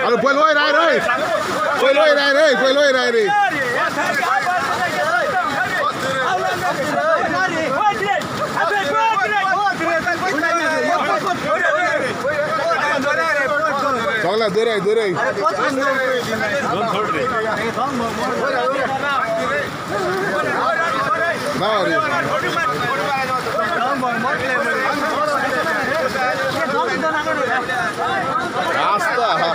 अरे पहले वही रहा रे, पहले वही रहा रे, पहले वही रहा रे। सगळा दोरे दोरे ना रे। रास्ता हा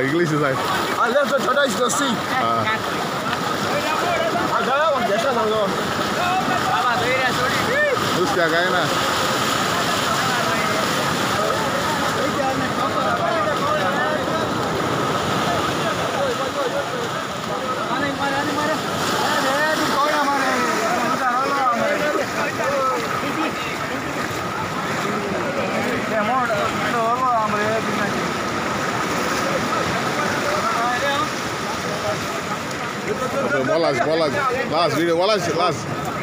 English is like I left the tortoise to see. Last, last, video, last, last.